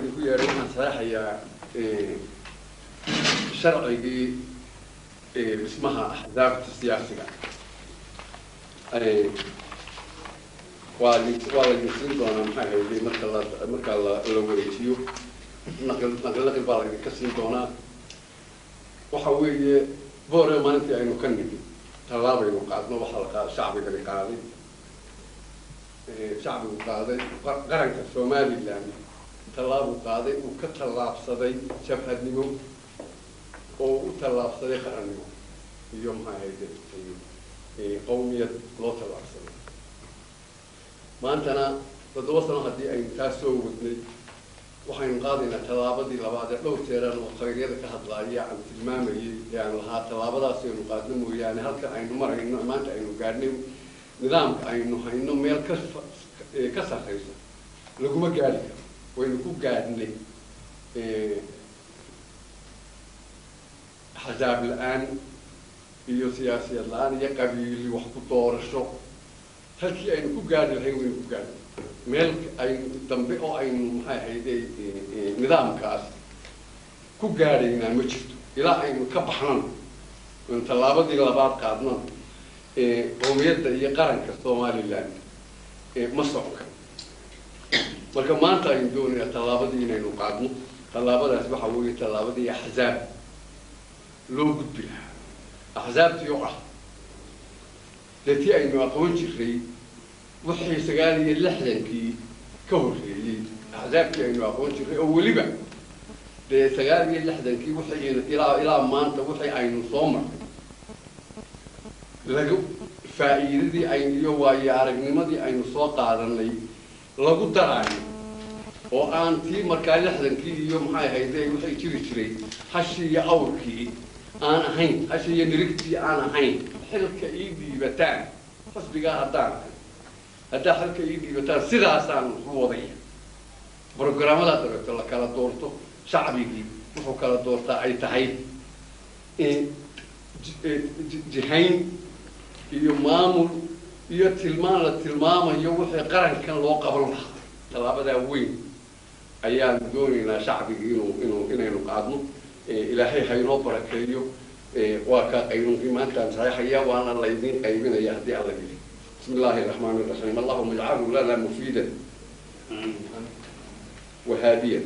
idinku yeedhay, waxaan saxeexayaa sharcigii dhismaha axzaabta siyaasiga. Waa laydin siin doonaa, maxay hayday, marka la marka la la wareejiyo, naqil naqil naqil baa laydinka siin doonaa. Waxa weeye, Boore maalintii aynu ka nimi tallaabaynu qaadno, waxaa la qaad shacbigani qaaday, shacbigu qaaday, qaranka Somaliland tallaabuu qaaday, uu ka tallaabsaday jabhadnimo oo u tallaabsaday qarannimo iyo, maxay hayde, qowmiyad loo tallaabsaday. Maantana 7 sano haddii aynu taa soo wadnay, waxaynu qaadaynaa tallaabadii labaad ee dhowr jeeraan oo khayryada ka hadlaaya aan tilmaamayay ee aan lahaa tallaabadaas aynu qaadno mooyaane, halkan aynu marayno maanta, aynu gaadhnay, nidaamka aynu hayno meel ka sarreysa laguma gaadhi karo. Waynu ku gaadhnay axsaab la-aan iyo siyaasiyad la-aan iyo qabiili wax ku doorasho. Halkii aynu ku gaadhi lahayn waynu ku gaadhnay. Meel aynu dambe oo aynu, maxay ahayde, nidaamkaas ku gaadhaynaa ma jirto ilaa aynu ka baxnano, aynu tallaabadii labaad qaadnano. Qowmiyadda iyo qaranka Somaliland ma socon karo. Marka maanta aynu doonaynaa tallaabadii inaynu qaadno. Tallaabadaas waxa weeye tallaabadii axzaab loo gudbi lahaa, axzaabtii oo ah dee tii aynu aqoon jiray wixii 69-kii ka horreeyey, axzaabtii aynu aqoon jiray oo weliba dee 69-kii wixii ilaa maanta wixii aynu soo marnay laga faa'iidadii aynu iyo waayo aragnimadii aynu soo qaadanay lagu daraayo, oo aan tii markaa 60-kii iyo, maxay ahayde, waxay jiri jiray hashii iyo awrkii aan ahayn, hashii iyo nirigtii aan ahayn. Xilka ii dhiibataan, xisbigaa haddaan ahay, haddaa xilka ii dhiibataan, sidaasaan u wadaya. Programmadaas dabeeto la kala doorto, shacbigii wuxuu kala doortaa ay tahay jihayn iyo maamul iyo tilmaan la tilmaamayo wixii qarankan loo qaban lahaa. Tallaabadaa weyn ayaan doonaynaa shacbigii inuu inaynu qaadno. Ilaahay haynoo barakeeyo. Waa kaa qaynuunkii maantaan saxeexaya, waana laydin qaybinaya haddii Alla yidhi. Bismi illaahi raxmaani raxiim. Allahuma ijcalhu lana mufiidan wahaadiyan.